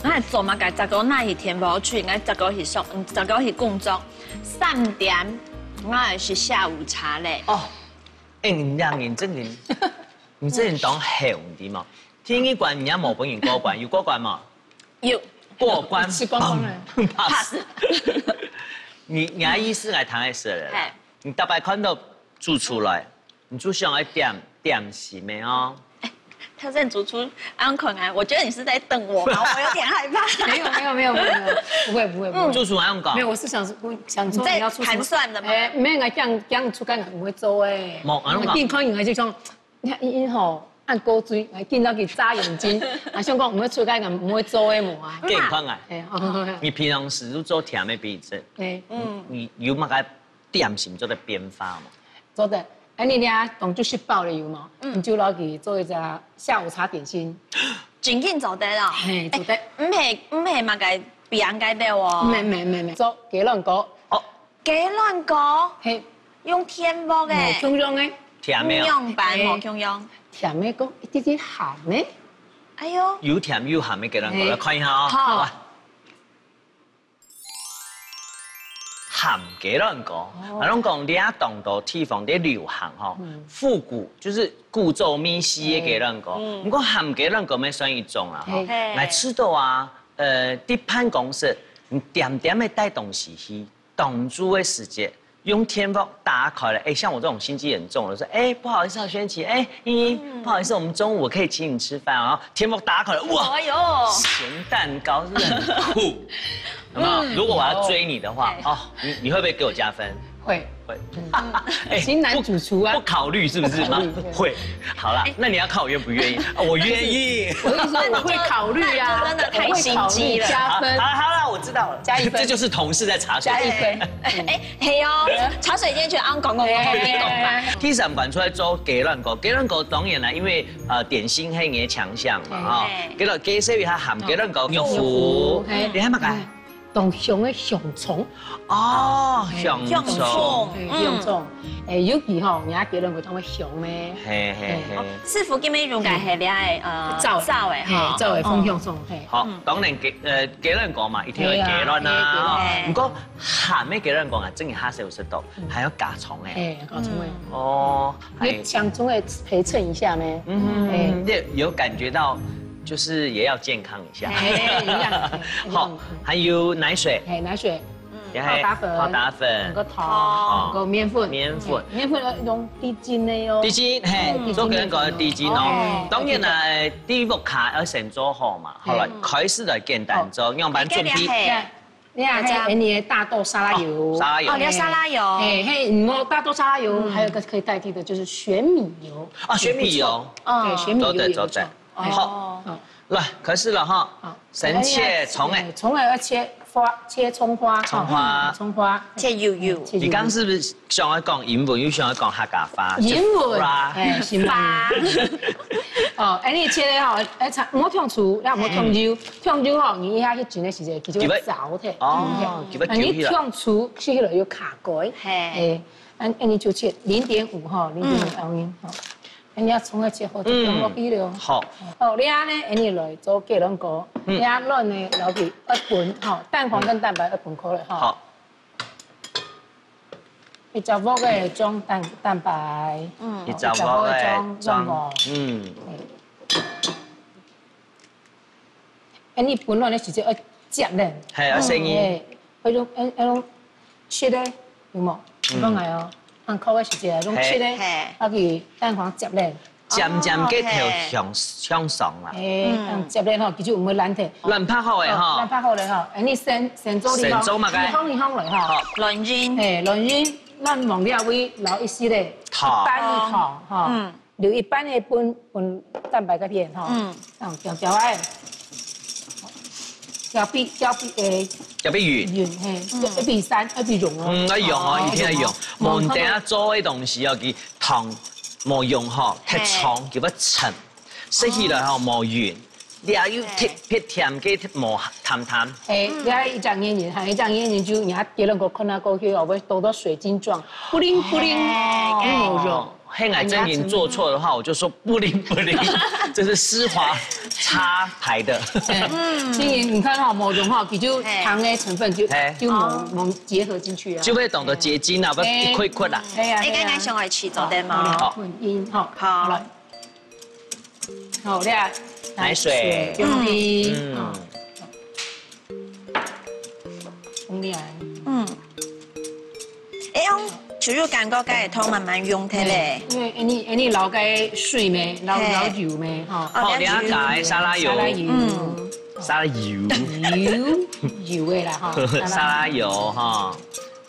，𠊎做麼个？早个拿去天貓去，𠊎早个去上，嗯，早个去工作，三點，𠊎愛食下午茶咧。哦，哎，你兩人真的 你這人當好，你知無？第一關你也無分人過關，有過關無？有。過關，吃光光了。Bang，pass。你，你个意思𠊎聽會識了啦。嘿。你逐擺看到主廚來，你就想愛點，點心个哦。哎，他在主廚安款啊，我覺得你是在瞪我嗎？我有點害怕。沒有，沒有，沒有，沒有，沒有，不會，不會，不會。嗯。主廚恁樣講。沒有，我是想說，我想說你在你要出什麼？盤算的嗎？哎，沒有，這樣，這樣出來我會做哎。無，恁樣講。你看你還是講， 你看，伊，伊吼，恁古錐，還見到佢眨眼睛，啊，想講毋會出街，毋會做个無啊。健康啊。哎，哦，你平常時都做甜个比較，哎，嗯，你有麼个點心做得變化無？做得，哎，你這當就食飽了有無？嗯，你就落去做一隻下午茶點心。真緊做得哦。嘿，做得。哎，毋係，毋係麼个餅該兜哦。毋係，毋係，毋係，毋係，做雞卵糕。哦， 雞卵糕，嘿，用電鍋个，無共樣个。甜个哦。樣般無共樣。甜个，講一滴滴鹹个。哎喲，有甜有鹹个雞卵糕，嘿，來看一下哦。好。哇，鹹雞卵糕，哦，𠊎同你講，這當多地方在流行吼，嗯，復古，就是古早味式个雞卵糕。嗯，嗯。毋過鹹雞卵糕乜算一種啦，吼。嘿。嘿。來試著啊，呃，在辦公室，你恬恬个帶東西去， 當晝个時節，用電鍋打開來，哎，像我這種心機很重的，說，哎，不好意思啊，軒琪，哎，依依，嗯，不好意思，我們中午我可以請你吃飯哦。然後電鍋打開來，哇，哎喲，鹹蛋糕是不是很酷？有沒有？嗯，如果我要追你的話，有，哦，你，你會不會給我加分？會，會。哎，新男主廚啊。不考慮是不是吗？不考慮，對。會。好啦，那你要看我願不願意。啊，我願意。我跟你說，我會考慮啊，那你真的太心機了。我會考慮加分。好，好啦，我知道了。加一分。這就是同事在茶水間。加一分。哎，係哦，茶水間就恁講講講講講。哎。第三關出來做雞卵糕，雞卵糕當然啦，因為，呃，點心係你的強項嘛，哈。哎。雞卵，雞絲佢還含雞卵糕、肉脯，肉脯，哎。你還麼个？哎。 當香个香蔥。哦，哎，香蔥。香蔥，哎，嗯。香蔥。哎，尤其吼，人家雞卵糕當會香呢。嘿，嘿，嘿。哦，師傅今日用个係這个，呃，燥的，燥的哈。嘿，燥的，哦。放香蔥，嘿。好，嗯。當然雞，呃，雞卵糕嘛，一定愛雞卵啊。嘿啊，嘿，雞卵。毋過鹹个雞卵糕啊，真个較少食到，嗯。還愛加蔥个。嘿，加蔥个。嗯。哦，你香蔥个陪襯一下咩？嗯，哎。你有感覺到，就是也要健康一下。哎，一樣，好，一樣。還有奶水。哎，奶水。嗯。也還有泡打粉。泡打粉。那個糖，哦。那個麵粉。麵粉。哎，麵粉要用低筋的喲。低筋，嘿，哎，低筋做雞卵糕个低筋哦。麵粉。哎，當然啦，第一步卡要先做好嘛，好了，嗯。開始來簡單做，哦。樣板準備。哎，這個係 你看，大家。還有你的大豆沙拉油。哦，沙拉油。哦，你要沙拉油。哎，嘿，你摸大豆沙拉油，嗯。還有一個可以代替的，就是玄米油。啊，玄米油。也不錯。嗯。對，玄米油也不錯。做得，做得。哎，好。哦。來，開始了哈。好。先切蔥哎。哎，蔥要切花，切蔥花，蔥花。哈，蔥花。切幼幼。切幼幼。你剛剛是不是想要講英文，又想要講客家話？英文。Safra。哎，safra。哦，哎，你切的吼，哎，莫忒粗，也莫忒幼，忒幼吼，你一下去蒸的時節，佢就會燥忒。哦，嗯。佢會揪起來。啊，你忒粗，吃起來又卡嘴。嘿。哎，恁，恁你就切零點五吼，零點五毫米吼。恁你要蔥啊切好，就放落去了。嗯，好。好，你恁呢，恁你來做雞卵糕，嗯。你啊卵呢，落去一分吼，蛋黃跟蛋白一分開了吼。好。 一隻鑊个裝蛋，蛋白，嗯。一隻鑊个裝，一隻鑊个裝卵黃。嗯。哎，你分卵个時節愛接咧。係，愛細義。嗯，哎，愛用，愛，愛用切个，有無？嗯。你看下哦，恁摳个時節啊，用切个，嘿。嘿。啊，佢蛋黃接咧。 漸漸个頭向，哦，嘿。向上啦。哎，嗯。恁接咧吼，佢就毋會爛忒。卵白好个吼。哦，卵白好咧吼，哎，你先，先做你吼，先做麼个？你放，你放落吼。好。卵仁。哎，卵仁，卵黃了會留一息咧，糖。一半个糖吼，嗯。留一半个分，分蛋白該片吼。嗯。恁攪攪哎。攪比，攪比，哎。攪比勻。勻，嘿，嗯。一比三，一比用哦。嗯，愛用哦，哦，一定愛用。愛用哦。無，你等下做个東西哦，佢 糖無用吼，嘿。忒重，佢會沉，食起來吼無勻，你又忒，嘿。忒甜，个忒無淡淡。嘿，嗯。你看一隻眼睛，還一隻眼睛就，你看雞卵糕看啊過去哦，會多到水晶狀，布靈布靈，嘿，無用。哦，嘿，𠊎正經做錯的話，我就說布靈布靈，這是施華插牌的。嘿，嗯。正經你看哈，無用哈，佢就，嘿。糖的成分就，嘿。就無，哦。無結合進去啊。就會懂得結晶啊，嘿。不一塊一塊啦。嘿啊，哎，嘿啊。剛剛想愛去做的嗎？好。混音哈，好。好了。 好，你看，奶水。奶水，放去，嗯。哦。沖涼。嗯。哎，用手就感覺該个湯慢慢溶忒咧。嗯，因為恁呢，恁呢撈該水咩，撈，嘿。撈油咩，吼。哦，好，你要加个沙拉油。沙拉油。嗯。沙拉油。油，油个啦，吼。沙拉油，吼。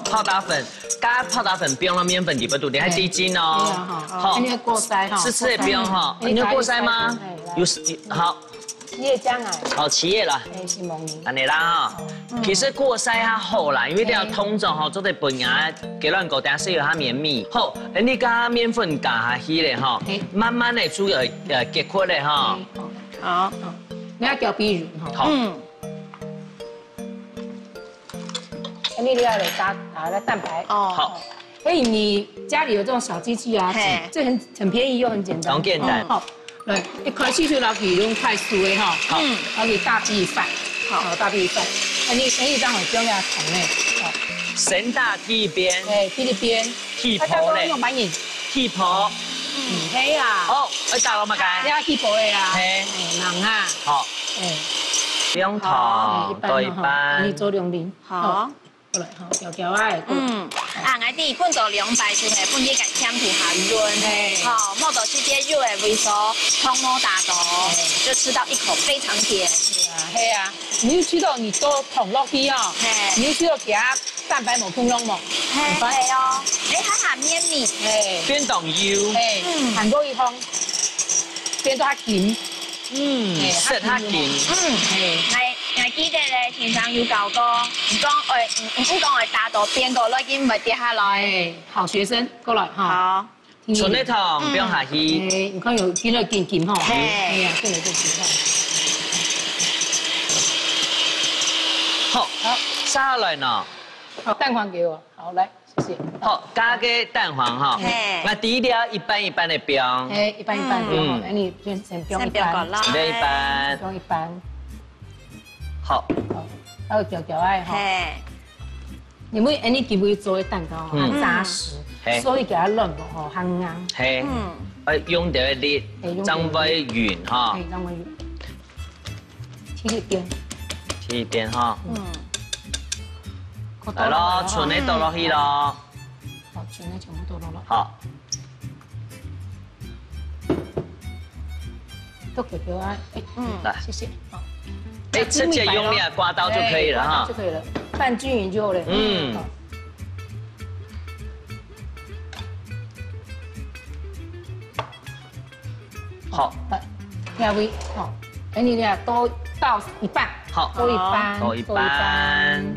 泡打粉，加泡打粉，放到麵粉底部，你還低筋哦。哎。對啊，吼。好。恁呢過篩吼，濕濕个放吼。過篩。恁呢過篩嗎？哎，來。有，好。企業醬啊。好，企業啦。哎，是無呢。恁呢啦哈。嗯。其實過篩較好啦，因為這樣通常吼，哎。做得分人家雞卵糕，等下係有較綿密。好，恁呢加麵粉加下去咧吼，哎。慢慢个煮，呃，呃，結塊咧吼。哎，好。好。好，你愛攪比勻吼。好。嗯。 哎，你，你要來打，打个蛋白。哦。好。哎，你家裡有這種小機器啊，嘿。這很，很便宜又很簡單。很簡單。哦，好，來，一開始就落去用快速的哈。好。嗯。落去打比飯。好。好，打比飯。哎，你，哎，你這樣很重要，糖呢。好。先打第一遍。哎，第一遍。第一步咧。啊，差不多用白銀。第一步。嗯，嘿啊。哦，要打到麼个？要第一步的啊。嘿。哎，忙啊。好。哎。用糖，哎，一半嘛，哈，多一半。你做兩輪。好。好。 好來，吼，攪攪啊，嗯，啊，𠊎知分做兩擺就係分佢个甜度較潤，嘿。吼，莫到時節有个味素，糖無打到，嘿。就吃到一口非常甜。係啊，係啊，你有試著你倒糖落去哦，嘿。你有試著佢蛋白無共樣無？係，係哦。欸，佢下綿綿。係。變當幼。係，嗯。還過一項，變到較緊。嗯，係，色較緊。嗯。係。𠊎，𠊎記得咧，先生有教過，你講愛，嗯，你講愛打到邊個落，佢毋會跌下來。係，好學生，過來哈。好。 春个糖放下去。欸，你看有變到金金吼。係。哎呀，變到金金吼。好，好。續下來呢？好，蛋黃給我。好，來，謝謝。好，加个蛋黃哈。係。該底料一半一半个放。欸，一半一半个吼，嗯。恁樣先，先放一半。先放過來。先放一半。先放一半。好。好，愛攪攪仔吼。係。 因為恁樣佢會做个蛋糕吼，嗯。較扎實，係。所以佢个卵黃吼，較硬。係。嗯。愛用到力，係，用到力。正會勻吼。係，正會勻。踢一點。踢一點吼。嗯。來咯，春个倒落去咯。好，春个全部倒落咯。好。 都攪攪啊，欸，嗯。來。謝謝。好。欸，直接用力刮到就可以了哈。欸，刮到就可以了，拌均勻就好了。嗯。好。好。來，下位，好。欸，你倈倒，倒一半。好。倒一半，倒一半。倒一半。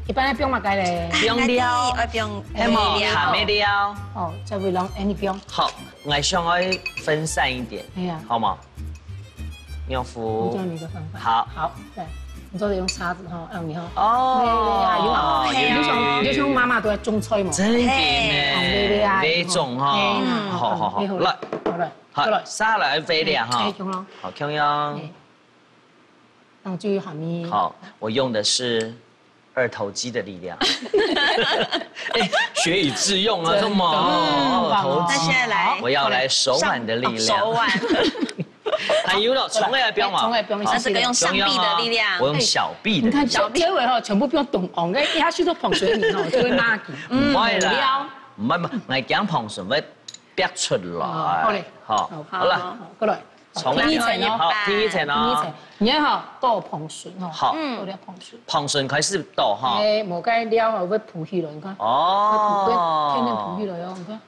一般愛放麼个咧？放料。啊，𠊎知，愛放，係無？配料。鹹个料。哦，這位攏恁樣放。好。 𠊎想愛分散一點，哎呀。好嗎？牛夫。我教你一個方法。好。好，來，你做得用叉子吼，讓你吼。哦，對，對，對，有啊，有，有，有，有。就像，就像媽媽都在種菜嘛。真的呢，哎，對，對，對，對。這種哈，哎，好，好，好，好，來。好了，好，好了。續下來配料哈。哎，用咯。好，用用。哎。 然後就有鹹味。好，我用的是二頭肌的力量。欸，學以致用啊，真的。什麼？哦，二頭肌。那現在來。我要來手腕的力量。哦，手腕。還有了，蔥也不用嘛。哎，蔥也不用，好。那這個用上臂的力量。我用小臂的力量。你看，小臂。結尾吼，全部不用動哦，你看一下去都捧水裡吼，就會麻痺。嗯。不會啦。無聊。毋係，毋係，𠊎驚捧水會煏出來。哦，好嘞。好，好。好了。好，過來。 蔥啊，第一層哦。好，第一層哦。第一層，你看吼，倒硼順哦。好。嗯。倒了硼順。硼順開始倒哈。哎，無該料吼，會浮起來，你看。哦。會浮，會天天浮起來哦，你看。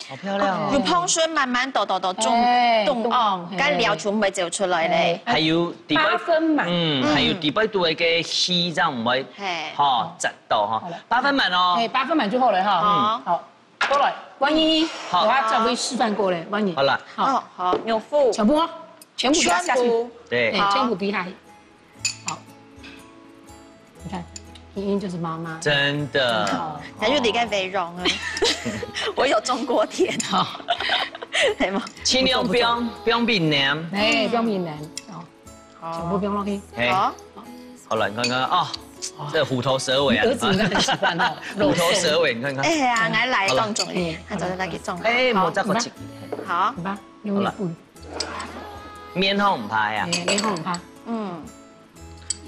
好漂亮哦。用硼順慢慢倒倒倒，中，哎，中哦，中，哎。該料全部會走出來嘞。哎。還有底背，八分滿。嗯，還有底背肚个該氣，這樣毋會，嘿。吼，窒到哈。好了。八分滿哦。哎，八分滿就好了哈。好。嗯。好。 過來，萬一，好。我再會示範過嘞，萬一。好了。好。哦，好，牛腹。全部哦，全部給它下去。全部。對。哎，好。全部比下去。好。你看，茵茵就是媽媽。真的。哦。感覺你該肥容啊。我有種過田。好。對嗎？盡量不用，不用冰冷。哎，不用冰冷。哦。 好。全部放落去。嘿。好。好了，你看看啊，這虎頭蛇尾啊，你兒子應該很喜歡哦，虎頭蛇尾，你看看。哎呀，來，來，好了。放中間，嗯。看，走到那裡種。哎，好。莫再過去。好。好吧，用力滾。好了。面吼毋怕呀。哎，面吼毋怕。嗯。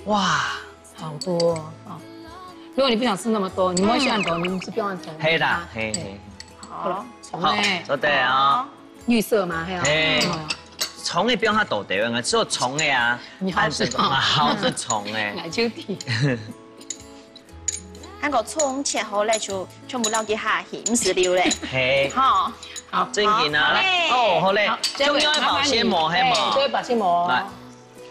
哇。好多哦，哦。如果你不想吃那麼多，你莫選多，你是不用很多。嘿啦，嘿，嘿。好了，蔥好，哎。做得哦。好。 綠色嘛，嘿啊。嘿。哦。蔥个放較多地方啊，只有蔥个啊，你好食哦。啊，好食蔥个。𠊎就知。該个蔥切好咧，就全部撈佢下去，毋使留咧。嘿。吼。好。正經啊，好嘞。哦，好嘞。好，這位中央个保鮮膜，麻煩你。嘿嘛。哎，這位保鮮膜。來。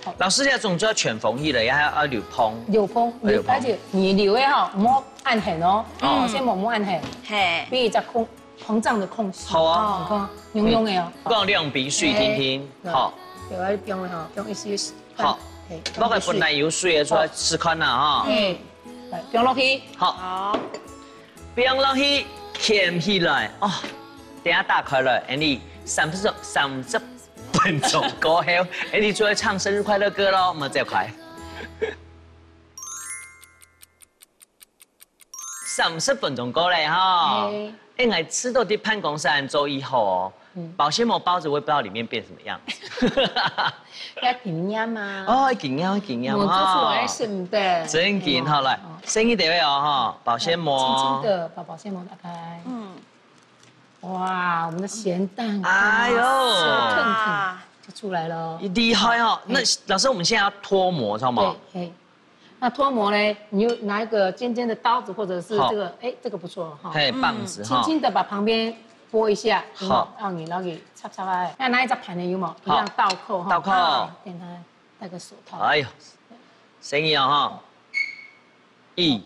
好。老師，這種就要全封起來，還要留縫。留縫，留縫。而且你留个吼，莫按很哦，哦。保鮮膜莫按很，嘿。比較空 膨脹的空隙。好啊。哦，你看，用用的哦。嗯，放兩杯水聽聽，哎，好。對，愛放的吼，放一些水。好。嘿，我个本來有水的，出來試看啦，哈。嗯，來，放落去。好。好。放落去，掀起來，哦，等下打開來，恁樣三十，三十分鐘過後，恁樣就會唱生日快樂歌咯，莫走開。 三十分鐘過了哈。嘿。哎，𠊎試著在辦公室恁做以後哦，嗯。保鮮膜包著，我也不知道裡面變什麼樣子。要經驗嘛。哦，經驗，經驗，我做出來哦。是毋得。正經，好，來，哦。先一點哦，哈，保鮮膜。輕輕地把保鮮膜打開。嗯。哇，我們的鹹蛋糕，哎喲。色騰騰就出來了。厲害哦。那，嘿。老師，我們現在要脫模，知道嗎？對，嘿。那脱模呢，你就拿一个尖尖的刀子，或者是这个，好。哎，这个不错哈。嘿，棒子哈。轻轻地把旁边拨一下，好。然后让你，然后给插插啊。那拿一只盘呢，有没有？一样倒扣哈。倒扣。啊，给它戴个手套。哎呦，生意哦哈。一，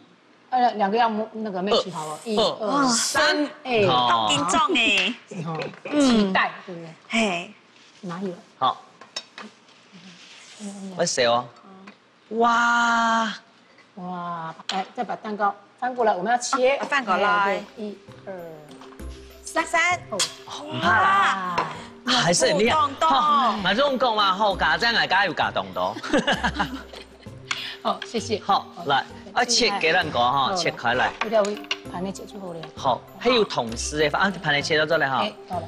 呃，两个要摸那个 match 好了，一、二，哇，三，哎，好。好紧张哎。哦，期待，对不对？嘿。哪有？好。我写哦。哇，哇，来，再把蛋糕翻过来，我们要切。哦，翻过来。哎，对，一、二、三。三。哦，很怕啦。哇，啊，还是很厉害。动动。好，那这种讲嘛，好，加这样来，加有加动动。好，谢谢。好，来，啊，切给咱个哈，好，切开来。这个我盘里切就好了。好，还有同时的，啊，盘里切到这里哈。哎，好了。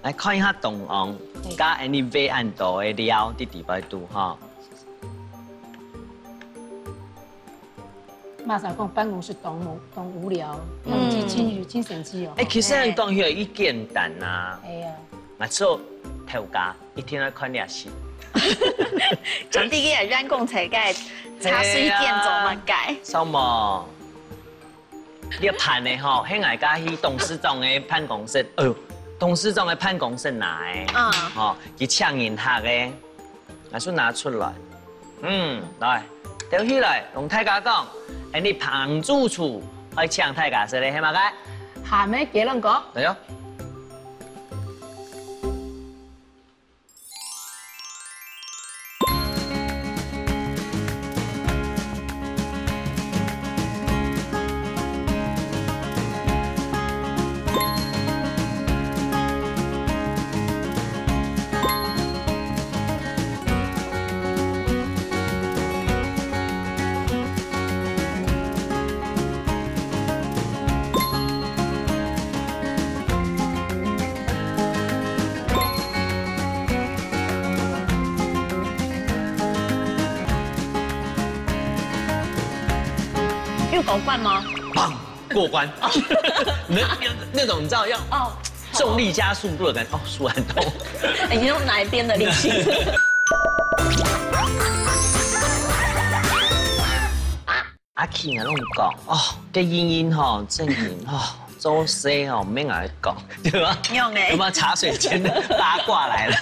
来看一下中央，嘿。加恁呢微恁多个料，在底背肚哈。马上讲办公室当无，当无聊，嗯。当精，精神气哦。哎，其实人讲起来，伊简单啊。哎呀。啊，做头家一定要看这戏。从第一个员工才个茶水店做么个？什么？ 你个盘呢吼，係𠊎家去董事長个辦公室，哎呦，董事長个辦公室拿个，嗯。吼，佢請人客个，拿出拿出來，嗯，來，丟起來，同大家講，哎，你彭主廚愛請大家食个係麼个？鹹个雞卵糕。對哦。 有過關嗎？砰！過關。那，那種你知道要哦，重力加速度的感覺，哦，手很痛。哎，你用哪一邊的力氣？阿King啊，攏講哦，這英英吼，正經吼，做事吼，毋免𠊎講，對吧？用欸。有沒有茶水間的八卦來了？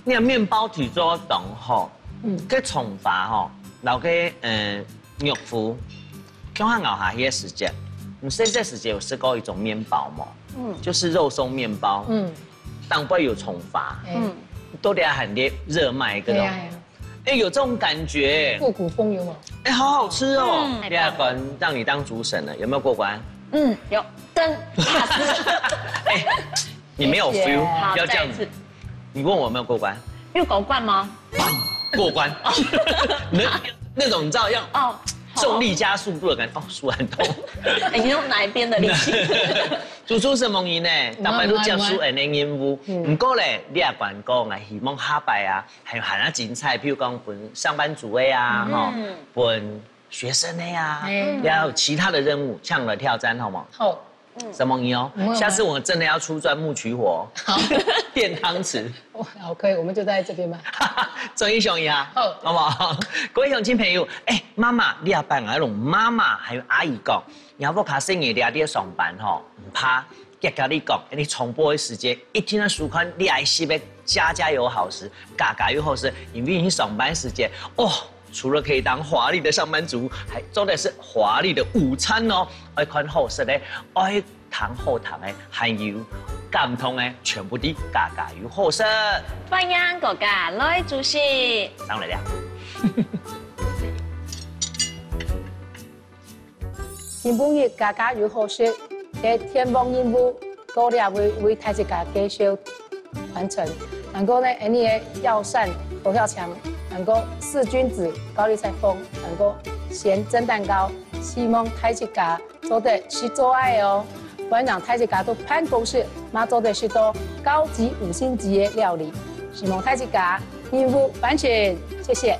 你看麵包體做得當好，嗯。該蔥花吼，摎該，呃，肉脯，共下咬下去个時節，你細細時節有食過一種麵包無？嗯。就是肉鬆麵包，嗯。頂背有蔥花，嗯。都得很熱賣个咯。對啊，對啊。 哎，有這種感覺。復古風有嗎？哎，好好吃哦。嗯。你還敢讓你當主審了，有沒有過關？嗯，有，真怕死。哎，你沒有feel，謝謝。不要這樣子。好，再一次。你問我有沒有過關？有過關嗎？砰，過關。那，那種你知道要哦，好。重力加速度的感覺，哦，手很痛。哎，你用哪一邊的力氣？主廚承蒙你呢，逐擺都接受恁呢任務。嗯。毋過咧，你也講過，𠊎希望下擺啊， 還有還較精彩，譬如講分上班族个啊，嗯。吼，分學生个啊，嗯。也有其他的任務，這樣來挑戰，好無？好。承蒙你哦，嗯。下次我真的要出專門取火，好。電湯匙。哇，好，可以，我們就在這邊吧。專業雄一下，好。好不好？各位鄉親朋友，哎，媽媽，你也幫𠊎摎媽媽還有阿姨講，你要不卡生意，你在上班吼，毋怕， 佮你講，你重播个時節，一定愛收看這一集个家家有好食，家家有好食，因為你上班時節，哦，除了可以當華麗的上班族，還做得食華麗的午餐哦。愛看好食个，愛聽好聽个，還有感動个，全部在家家有好食。歡迎大家來支持。上來了。 今晡日家家有好食，个天王任務到這位，為大自家介紹完成。還過呢，恁呢个藥膳、佛跳牆，還過四君子高麗菜飯，還過鹹蒸蛋糕，希望大自家做得食做愛哦。歡迎大自家到辦公室嘛做得食到高級五星級个料理。希望大自家任務完成，謝謝。